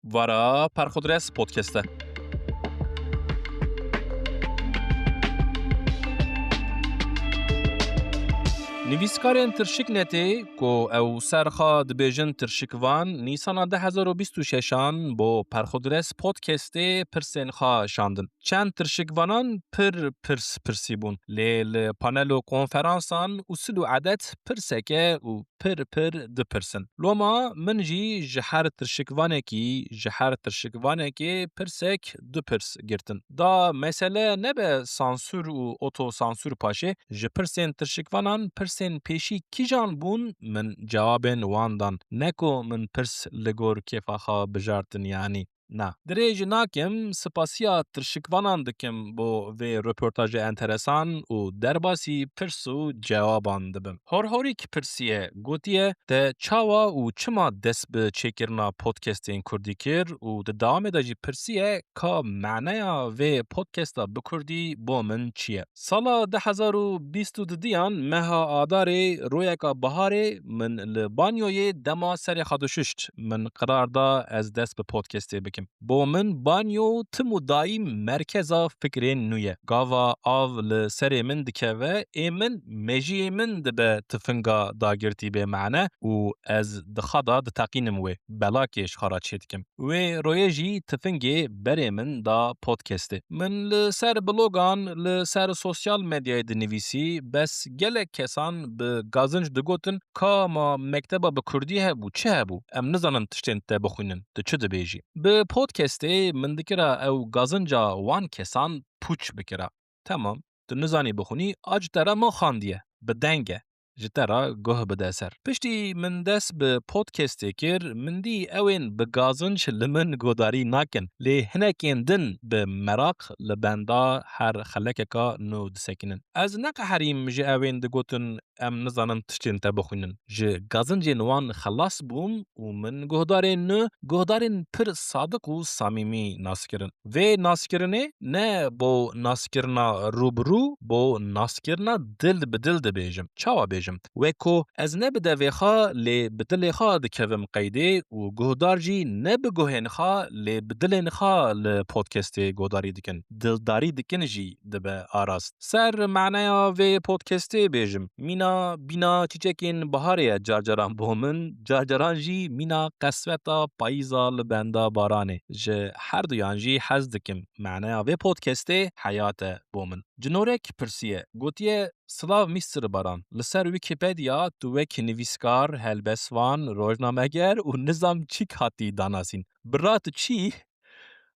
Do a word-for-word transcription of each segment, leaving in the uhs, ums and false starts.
Vara Perxudres Podcast e. Nivîskarên Tirşiknetê, ku ew ser xwe dibêjin Tirşikvan, Nîsana du hezar û bîst û şeşan bo Perxudres Podcastê pirsên xwe şandin. Çend tirşikvanan pir pirs pirsî bûn, lê li panelo konferansan usil û edet pirseke û pir pir dipirsin. Loma min jî ji her tirşikvanekî, ji her tirşikvanekê pirsek du pirs girtin. Da mesele nebe sansûr û otosansûr paşê, ji pirsên tirşikvanan pirsên pêşî kîjan bûn, min cewabên wan dan. Ne ku min pirs li gor kêfa xwe bijartin, yanî. Na. Dirêj nakim, spasiya tirşikvanan dikim bo vê röportajê enteresan û derbasî pirs û cewaban dibim. Horhorîk pirsiye, gotiye, te çawa û çima dest bi çêkirina podcastên kurdî kir û di dewamê de jî pirsiye, ka maneya vê podcasta bi kurdî bo min çi ye? Sala du hezar û bîst û duduyan meha Adarê royeka baharê min li banyoyê dema serê xwe dişuşt, min qirar da ez dest bi podcastê bikim. Bo min banyo tim û dayîm merkeza fikrên nû ye. Gava av li serê min dikeve, ê min, mejiyê min dibe tifinga dagirtî bê mane û ez di xwe de diteqînim wê. Belakê ji xwe re çêdikim. Wê royê jî tifingê berê min da podcastê. Min li ser blogan, li ser sosyal medyayê dinivîsî, bes gelek kesan bi gazinc digotin, ka ma mekteba bi kurdî hebû, çi hebû? Em nizanin tiştên te bixwînin, tu çi dibêjî? Bi podcastê min dikira ew gazinca wan kesan pûç bikira. Temam, tu nizanî bixwînî, a ji te re ma xandiye, bi deng e, ji te re guh bide ser. Piştî min dest bi podcastê kir, min dî ewên bi gazinc li min guhdarî nakin, lê hinekên din bi meraq li benda her xelekeka nû disekinin. Ez neqeherîm ji ewên digotin, em nizanin tiştên te bixwînin. Ji gazincên wan xelas bûm û min guhdarên nû, guhdarên pir sadiq û samîmî nas kirin. Vê naskirinê ne bo naskirina rû bi rû, bo naskirina dil bi dil dibêjim. Çawa bêjim? Wek ku ez ne bi devê xwe, lê bi dilê xwe dikevim qeydê û guhdar jî ne bi guhên xwe, lê bi dilên xwe li podcastê guhdarî dikin. Dildarî dikin jî dibe arast. Ser maneya vê podcastê bêjim. Mîna bîna çîçekên biharê ye carcaran bo min, carcaran jî mîna qesweta payîza li benda baranê. Ji herduyan jî hez dikim. Maneya vê podcastê heyat e bo min. Cinorek pirsiye, gotiye, Silav Mîstir Baran, li ser Wîkîpedya tu wek nivîskar, helbestvan, rojnameger û nizam çîk hatî danasîn. Bira tu çi?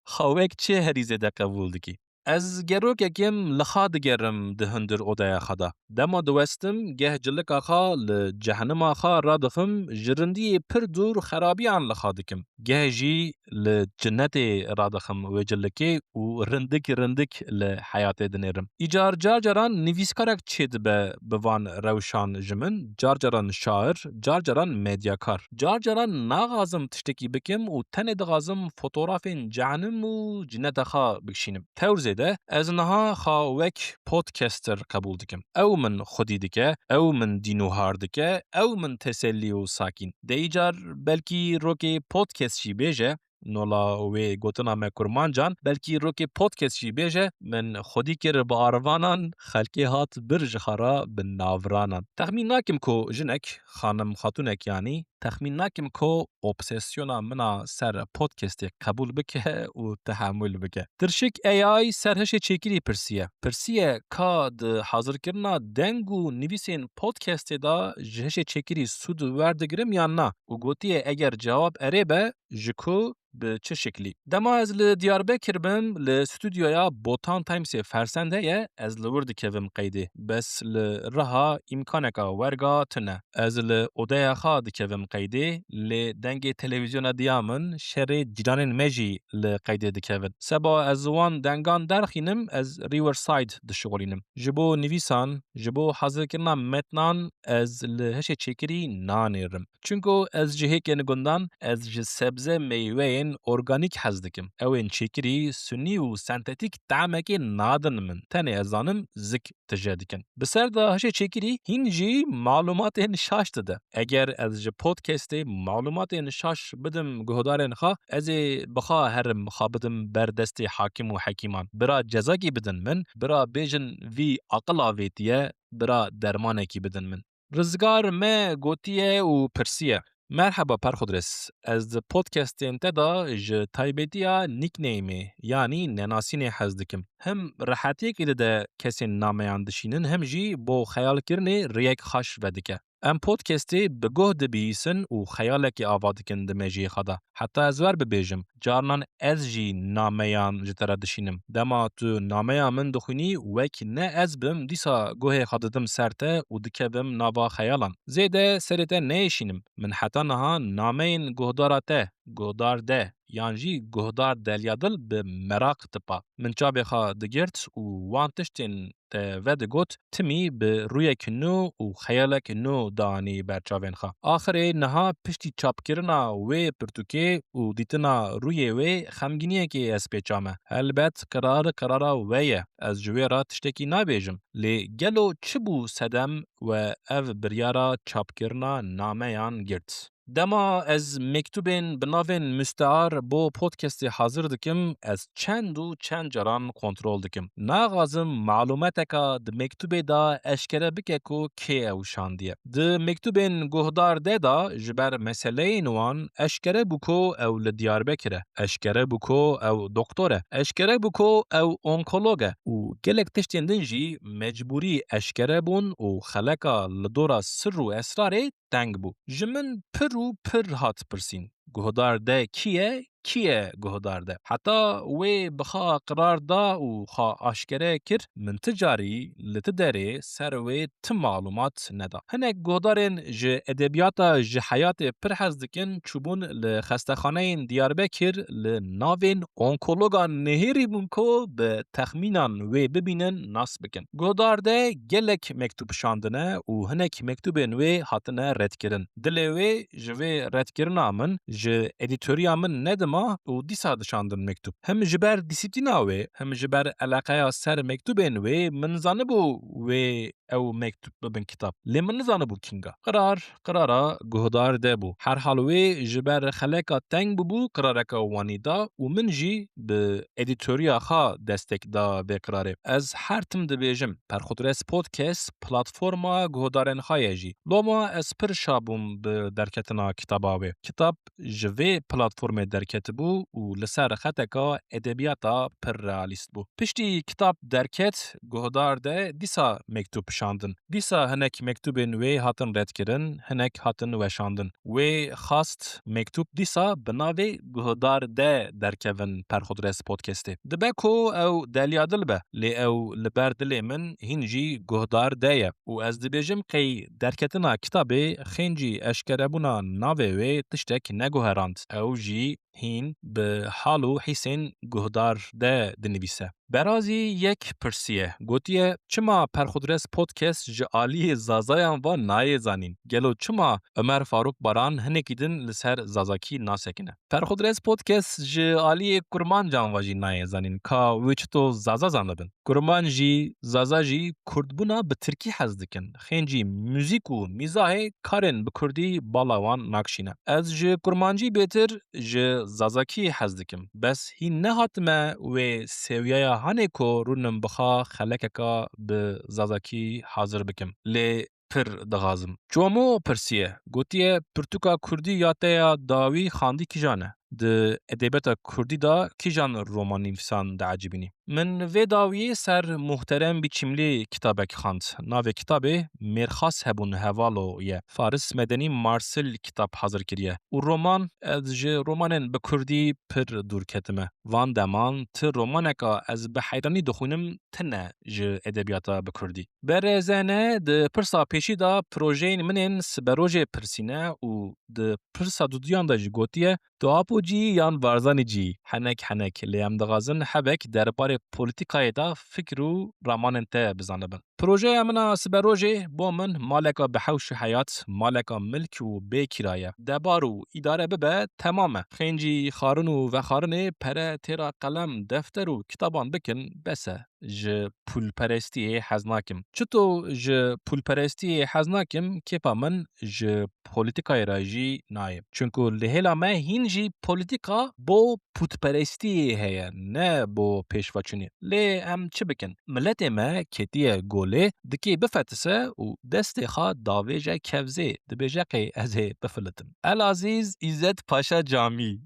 Xwe wek çi herî zêde qebûl dikî? Ez gerokekim li xwe digerim di hundir odeya xwe de. Dema diwestim, geh cilika xwe li cehenima xwe radixim, ji rindiyê pir dûr xerabiyan li xwe dikim. Geh jî li cinetê radixim wê cilikê û rindik rindik li heyatê dinêrim. Îcar car caran nivîskarek çêdibe bi van rewşan ji min, car caran şair, car caran medyakar. Car caran naxazim tiştekî bikim û tenê dixazim fotografên cehenim û cineta xwe bikişînim. Tewr zêde, ez niha xwe wek podcaster qebûl dikim. Ew min xwedî dike, ew min dîn û har dike, ew min tesellî û sakîn. De îcar belkî rokê podcast jî bêje, nola wê gotina me kurmancan, belkî rokê podcast jî bêje, min xwedî kir bi arvanan, xelkê hat bir ji xwe re bi navranan. Texmîn nakim ku jinek, xanim xatûnek yanî, texmîn nakim ku obsesyona min a ser podcastê qebûl bike û tehemûl bike. Tirşik A I ser hişê çêkirî pirsiye. Pirsiye ka di hazirkirina deng û nivîsên podcastê de ji hişê çêkirî sûd werdigirim yan na? Û gotiye eger cewab erê be, ji ku, bi çi şiklî? Dema ez li Diyarbekir bim, li stûdyoya Botan Timesê Fersend heye, ez li wir dikevim qeydê. Bes li Riha îmkaneka werga tune. Ez li odeya xwe dikevim qeydê, lê dengê televîzyona diya min, şerê cîranên me jî li qeydê dikevin. Seba ez wan dengan derxînim, ez Riverside dişixulînim. Ji bo nivîsan, ji bo hazirkirina metnan ez li hişê çêkirî nanêrim. Çunku ez ji hêkên gundan, ez ji sebze meyveyên organîk hez dikim. Ew ên çêkirî sunî û sentetîk tehmekê nadin min. Tenê ez zanim zik tije dikin. Bi ser de hişê çêkirî hîn jî malûmatên şaş dide. Eger ez ji podcastê malûmatên şaş bidim guhdarên xwe, ez ê bi xwe herim xwe bidim ber destê hakim û hekîman. Bira cezakî bidin min, bira bêjin vî aqil avêtiye, bira dermanekî bidin min. Rizgar me gotiye û pirsiye. Merheba Perxudres, ez di podcastên te de ji taybetiya nickname-ê, yanî nenasînê hez dikim. Him rehetiyekê dide kesên nameyan dişînin, him jî bo xeyalkirinê rêyek xweş vedike. Em podcastê bi guh dibihîsin û xeyalekê ava dikin di mejiyê xwe de. Heta ez wer bibêjim, carinan ez jî nameyan ji te re dişînim. Dema tu nameya min dixwînî, wek ne ez bim, dîsa guhê xwe didim ser te û dikevim nava xeyalan. Zêde serê te neyêşînim. Min heta niha nameyên guhdara te, guhdar de, yan jî guhdar Delyadil bi meraq tipa. Min çavê xwe digirt û wan tiştên te vedigot, timî bi rûyek nû û xeyalek nû danî ber çavên xwe. Axirê niha piştî çapkirina wê pirtûkê û dîtina rûyê wê xemgîniyekê ez pêça me. Helbet qirar qirara we ye. Ez ji wê re tiştekî nabêjim. Lê gelo çi bû sedem we ev biryara çapkirina nameyan girt? Dema ez mektûbên bi navên mustear bo podcastê hazir dikim, ez çend û çend caran kontrol dikim. Naxwazim malûmeteka di mektûbê de eşkere bike ku kê ew şandiye. Di mektûbên guhdar de de ji ber meseleyên wan eşkere bû ku ew li Diyarbekir e, eşkere bû ku ew doktor e, eşkere bû ku ew onkolog e û gelek tiştên din jî mecbûrî eşkere bûn û xeleka li dora sir û esrarê teng bû. Ji min pir û pir hat pirsîn, guhdar de kî ye, kî ye guhdar de? Heta wê bi xwe qirar da û xwe aşkere kir, min ti carî li ti derê ser wê ti malûmat neda. Hinek guhdarên ji edebiyata ji heyatê pir hez dikin, çûbûn li xestexaneyên Diyarbekir li navên onkologan nihêrî bûn ku bi texmînan wê bibînin, nas bikin. Guhdar de gelek mektûb şandine û hinek mektûbên wê hatine redkirin. Dilê wê ji vê redkirina min, ji edîtoriya min nedima û dîsa dişandin mektûb. Him ji ber dîsîplîna wê, him ji ber eleqeya ser mektûbên wê min zanibû wê ew mektûb bibin kitab. Lê min nizanibû kînga. Qirar, qirara guhdar de bû. Herhal wê ji ber xeleka teng bûbû, qirareka wanî da û min jî bi edîtoriya xwe destek da vê qirarê. Ez her tim dibêjim, Perxudres Podcast platforma guhdarên xwe ye jî. Loma ez pir şa bûm bi derketina kitaba wê. Kitab ji vê platformê derketibû û li ser xeteka edebiyata pir realîst bû. Piştî kitab derket, guhdar de dîsa mektûb şandin. Dîsa hinek mektûbên wê hatin redkirin, hinek hatin weşandin. Wê xast mektûb dîsa bi navê Guhdar de derkevin Perxudres Podcastê. Dibe ku ew Delyadil be, lê ew li ber dilê min hîn jî guhdar de ye. Û ez dibêjim qey derketina kitabê xêncî eşkerebûna navê wê tiştek neguherand. Ew jî hîn bi hal û hîsên guhdar de dinivîse. Berazî yek pirsiye, gotiye, çima Perxudres Podcast ji aliyê Zazayan ve nayê zanîn? Gelo çima Ömer Faruk Baran hinekî din li ser Zazakî nasekine? Perxudres Podcast ji aliyê Kurmancan ve jî nayê zanîn, ka wê çito Zaza zanibin? Kurmanc jî, Zaza jî Kurdbûna bi Tirkî hez dikin. Xêncî muzîk û mîzahê karên bi Kurdî bala wan nakşîne. Ez ji Kurmancî bêtir ji Zazakî hez dikim. Bes hîn nehatime wê sêwiyeya hanê ku rûnim bi xwe xelekeka bi Zazakî hazir bikim. Lê pir dixazim. Çomo pirsiye, gotiye, pirtûka Kurdî ya te ya dawî xandî kîjan e? Di edebiyata Kurdî de kîjan romannivîsan diecibînî? Min vê dawiyê ser Muhterem Biçimlî kitabek xwend. Navê kitabê Mêrxas Hebûn Hevalo ye. Faris Medenî Marsil kitab hazir kiriye. Û roman, ez ji romanên bi Kurdî pir dûr ketime. Van deman ti romaneka ez bi heyranî dixwînim tune ji edebiyata bi Kurdî. Berê Zene di pirsa pêşî de projeyên min ên siberojê pirsîne û di pirsa duduyan de jî gotiye, Tu Apo cî yan Barzanî cî? Henek henek, lê em dixwazin hebek derbarê polîtîkayê de fikr û ramanên te bizanibin. Projeya min a siberojê bo min maleka bi hewş û heyat, maleka milk û bê kira ye. Debar û îdare bibe, temam e. Xêncî xarin û vexarinê pere têra qelem, defter û kitaban bikin, bes e. Ji pûlperestiyê hez nakim. Çito ji pûlperestiyê hez nakim, kêfa min ji polîtîkayê re jî nayê. Çunku li hêla me hîn jî polîtîka bo pûtperestiyê heye, ne bo pêşveçûnê. Lê em çi bikin? Miletê me ketiye golê, dikê bifetise û destê xwe davêje kevzê, dibêje qey ez ê bifilitim. Elazîz Îzzet Paşa Camî.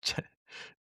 Çi,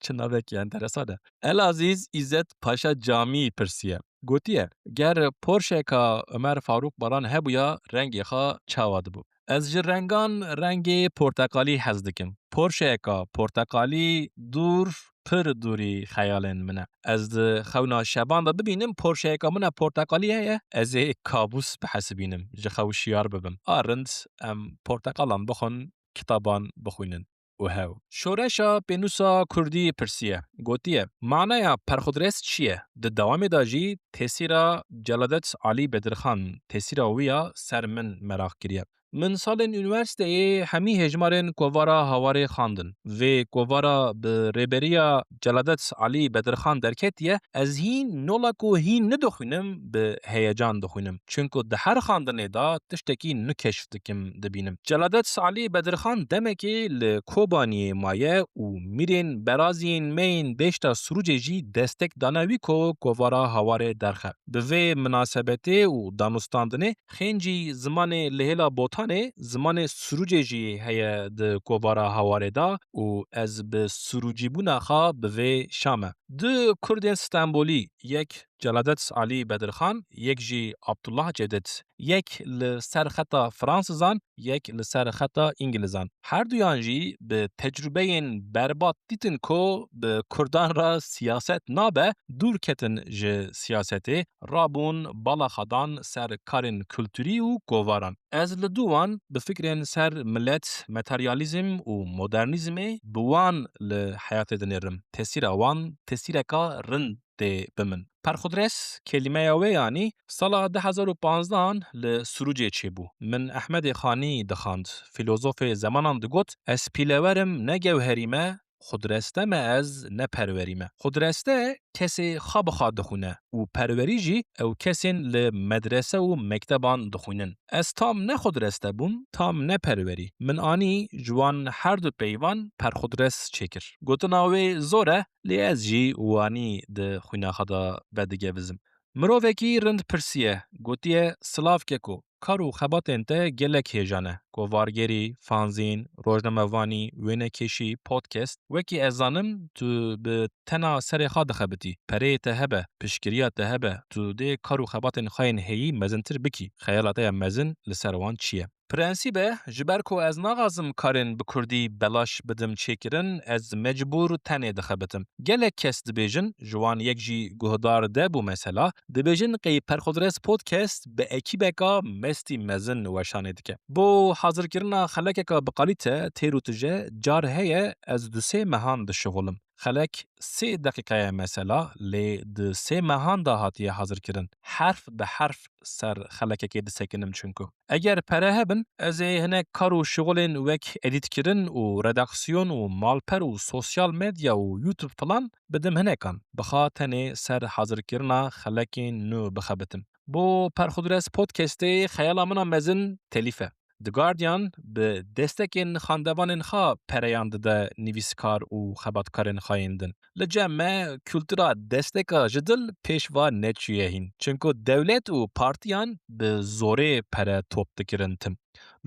çi navekî enteresan e. Elazîz Îzzet Paşa Camî pirsiye. Gotiye, ger Porşeka Ömer Faruk Baran hebûya, rengê xwe çawa dibû? Ez ji rengan rengê porteqalî hez dikim. Porşeka porteqalî dûr, pir dûrî xeyalên min e. Ez di xewna şevan de bibînim porşeyeka min e porteqalî heye, ez ê kabûs bihesibînim, ji xew şiyar bibim. A rind, em porteqalan bixwin, kitaban bixwînin û hew. Şoreşa pênûsa kurdî pirsiye, gotiye, maneya perxudres çi ye? Di dewamê de jî tesîra Celadet Alî Bedirxan, tesîra wî ya ser min meraq kiriye. Min salên unîversîteyê hemî hêjmarên kovara Hawarê xwendin. Vê kovara bi rêberiya Celadet Alî Bedirxan derketiye, ez hîn nola ku hîn nidixwînim, bi heyecan dixwînim. Çunku di her xwendinê de tiştekî nû keşf dikim, dibînim. Celadet Alî Bedirxan demekê li Kobaniyê maye û mîrên beraziyên me yên deşta Sirûcê jî destek dane wî ku kovara Hawarê derxe. Bi vê minasebetê û danûstandinê, xêncî zimanê li hêla Botanê, zimanê Sirûcê jî heye di kovara Hawarê de û ez bi sirûcîbûna xwe bi vê şa me. Du kurdên Stenbolî, yek Celadet Alî Bedirxan, yek jî Abdullah Cevdet, yek li ser xeta Fransizan, yek li ser xeta Îngilizan. Her duyan jî bi tecrûbeyên berbat dîtin ku bi kurdan re siyaset nabe, dûr ketin ji siyasetê, rabûn bala xwe dan ser karên kulturî û kovaran. Ez li dû wan bi fikrên ser milet, materyalîzm û modernîzmê bi wan li heyatê dinêrim. Tesîra wan tesîreka rind tê bi min. Perxudres, kelîmeya wê yanî sala du hezar û panzdehan li Sirûcê çêbû. Min Ehmedê Xanî dixwend. Fîlozofê zemanan digot, ez pîlewer im, ne gewherî me, xudreste me ez, ne perwerî me. Xudreste kesê xwe bi xwe dixwîne û perwerî jî ew kesên li medrese û mekteban dixwînin. Ez tam ne xudreste bûm, tam ne perwerî. Min anî ji wan her du peyvan perxudres çêkir. Gotina wê zor e, lê ez jî wanî di xwîna xwe de vedigevizim. Mirovekî rind pirsiye, gotiye, Silav keko, kar û xebatên te gelek hêja ne. Kovargerî, fanzîn, rojnamevanî, wênekêşî, podcast. Wekî ez zanim, tu bi tena serê xwe dixebitî. Pereyê te hebe, piştgiriya te hebe, tu dê kar û xebatên xwe yên heyî mezintir bikî. Xeyala te ya mezin li ser wan çi ye? Prensîb e, ji ber ku ez naxwazim karên bi kurdî belaş bidim çêkirin, ez mecbûr tenê dixebitim. Gelek kes dibêjin, ji wan yek jî guhdar de bû mesela, dibêjin qey Perxudres Podcast bi ekîbeka mestî mezin weşanê dike. Bo hazirkirina xelekeka bi kalîte têr û tije car heye ez du sê mehan dişixulim. Xelek sê deqîqe ye mesela, lê di sê mehan de hatiye hazirkirin. Herf bi herf ser xelekekê disekinim çunku. Eger pere hebin, ez ê hinek kar û şixulên wek edîtkirin û redaksiyon û malper û sosyal medya û YouTube filan bidim hinekan. Bi xwe tenê ser hazirkirina xelekên nû bixebitim. Bo Perxudres Podcastê xeyala min a mezin telîf e. The Guardian bi destekên xandevanên xwe pereyan dide nivîskar û xebatkarên xwe yên din. Li cem me kultura desteka ji dil pêş ve neçûye hîn. Çunku dewlet û partiyan bi zorê pere top dikirin tim.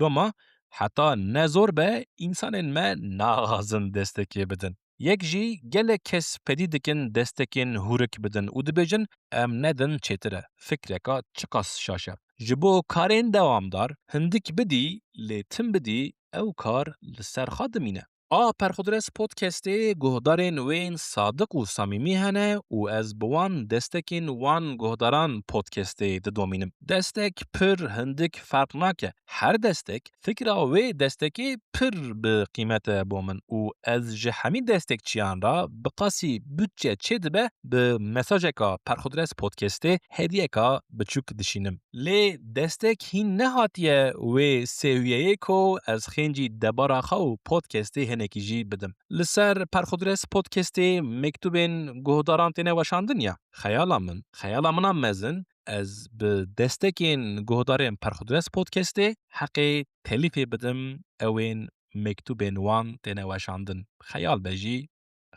Loma heta ne zor be, însanên me naxwazin destekê bidin. Yek jî gelek kes fedî dikin destekên hûrik bidin û dibêjin, em nedin çêtir e. Fikreka çiqas şaş e. Ji bo karên dewamdar hindik bidî, lê tim bidî, ew kar li ser xwe dimîne. A Perxudres Podcastê guhdarên wên sadiq û samîmî hene û ez bi wan destekên wan guhdaran podcastê didomînim. Destek pir hindik ferq nake. Her destek, fikra wê destekê pir bi qîmet e bo min û ez ji hemî destekçiyan re bi qasî budçe çêdibe bi mesajeka Perxudres Podcastê hediyeka biçûk dişînim. Lê destek hîn nehatiye wê sêwiyeyê ku ez xêncî debara xwe û podcastê hinekî jî bidim. Li ser Perxudres Podcastê mektûbên guhdaran têne weşandin ya. Xeyala min, xeyala min a mezin, ez bi destekên guhdarên Perxudres Podcastê heqê telîfê bidim, ewên mektûbên wan têne weşandin. Xeyal be jî,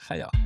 xeyal.